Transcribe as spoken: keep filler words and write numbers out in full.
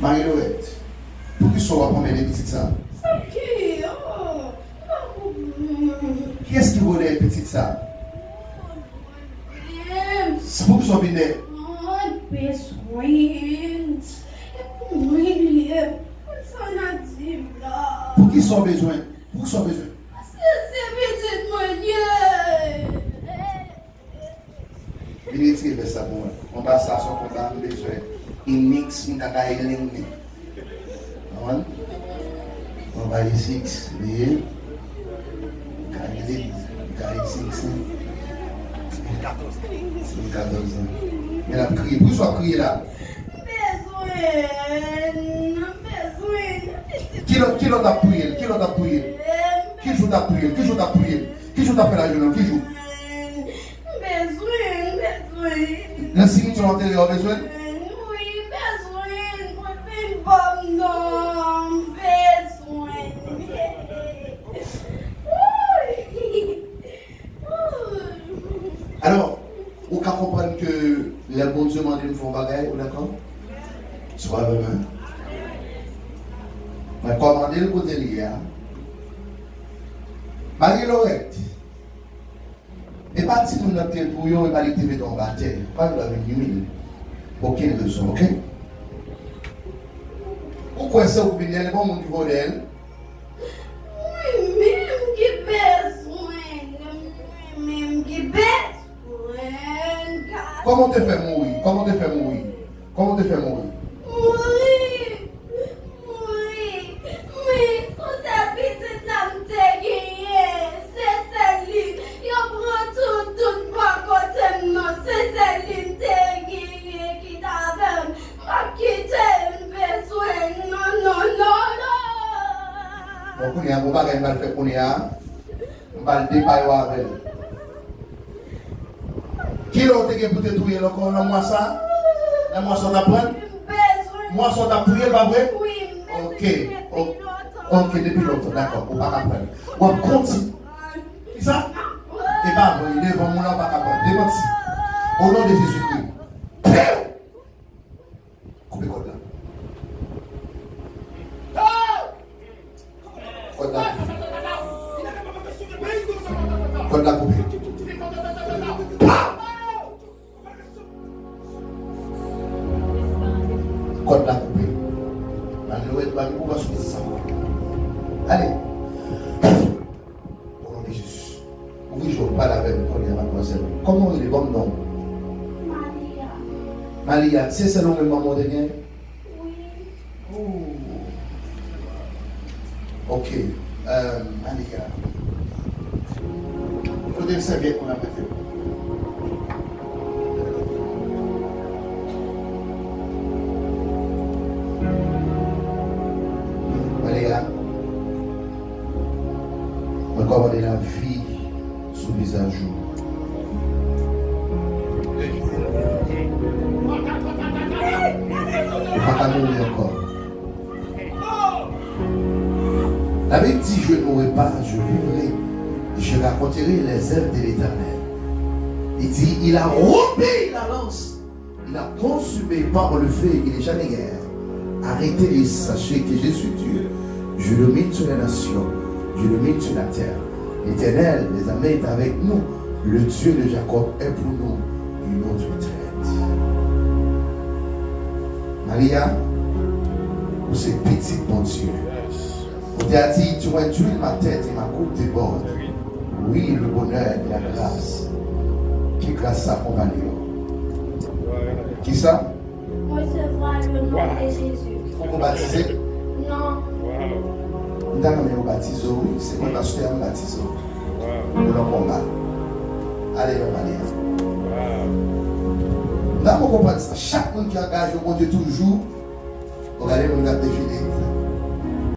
Marie Laurette, poukisa w ap anmède pitit sa? Sa ki? Oh, m pa konprann. Kiyès ki vòlè pitit sa? Mwen. Poukisa w vin dèyè? Mwen bezwen. E pou mwen li ye. Konn sa n ap di m la. Poukisa w bezwen? Poukisa w bezwen? Paske se pitit mwen li ye. Vin retire vès la pou mwen. Konba sa se yon konba m bezwen. Inix m kaka elengne. Konprann? Konba Inix li ye. Ka elengne, ka Inix. Se katòz an. Men l ap kriye. Poukisa w ap kriye la? M bezwen, m bezwen. Ki lòt, ki lòt ap touye l? Ki lòt ap touye l? Ki jou t ap touye l? Ki jou t ap touye l? Ki jou t ap fè lajounen? Ki jou? M bezwen, m bezwen. Nan simitye w antere a, w bezwen? Wi, m bezwen. Mwen vin ban m non, m bezwen. Alò, ou ka konprann ke lè Bondye mande m fè yon bagay, ou dakò? Se pa vre, men. Mwen kòmande l kote l ye a. Marie Laurette, e pa timoun nan ki te touye w, e pa li ki te mete w anba tè. Pa gen dwa vin nwi l. Pou okenn rezon, oke? Ou kwè se ou ki vin dèyè l, e pa yon moun ki vòlè l? Mwen menm ki bezwen, mwen menm ki bezwen, gade. Kòman w te fè mouri? Kòman w te fè mouri? Kòman w te fè mouri? Mouri, mouri, men se sèl pitit la m te genyen, se sèl li, yo pran tout, tout bò kote m nan, se sèl li m te genyen ki t avè m, m p ap kite l, m bezwen l, non, non, non, non. Bon, kounye a, gon bagay m pral fè kounye a. M pral depa yo avè l. Kilè w te gen pou te touye l ankò nan mwa sa a? Nan mwa sa w t ap pran l? Mwa sa w t ap touye l, pa vre? Oke, o-, oke, depi lontan, dakò, ou pa ka pran l. W ap konti-, kisa? E pa vre, devan moun la w pa ka pran l. Demanti. O non de Jezikri. Piw! Koupe kòd la. Kòd la koupe. Kòd la koupe. Kòd la koupe. Marie Laurette, ba m yon bon sou sa. Ale. O non de Jezi. Ouvri je w, pale avè m kounye a, madmwazèl. Kòman w rele? Ban m non w. Malia. Malia, se sèl ou menm manman w te gen? Wi. Oh. Ok. Euh, Malia. Kote m sèvyèt mwen ap mete w? Malia. Mwen kòmande lavi sou vizaj ou. Ou pa ka mouri ankò. La Bible dit, je ne mourrai pas, je vivrai, et je raconterai les œuvres de l'Éternel. Il dit, il a rompu la lance. Il a consumé par le feu, il n'est jamais guère. Arrêtez et sachez que je suis Dieu. Je domine sur les nations, je domine sur la terre. L'Éternel des armées est avec nous. Le Dieu de Jacob est pour nous une autre retraite. Maria, ou se pitit Bondye. Ou te a di, tu induis ma tête et ma coupe déborde. Oui, le bonheur et la grâce. Ke gras sa akonpaye w. Kisa? Resevwa le non de Jezi. Fòk ou batize? Non. M ta renmen yo batize w, wi. Se mwen pastè a, m batize w. Pou nan konba. Ale, mèm ale a. M ta konprann sa. Chak moun ki angaje w, Bondye toujou. Ou gade moun k ap defile.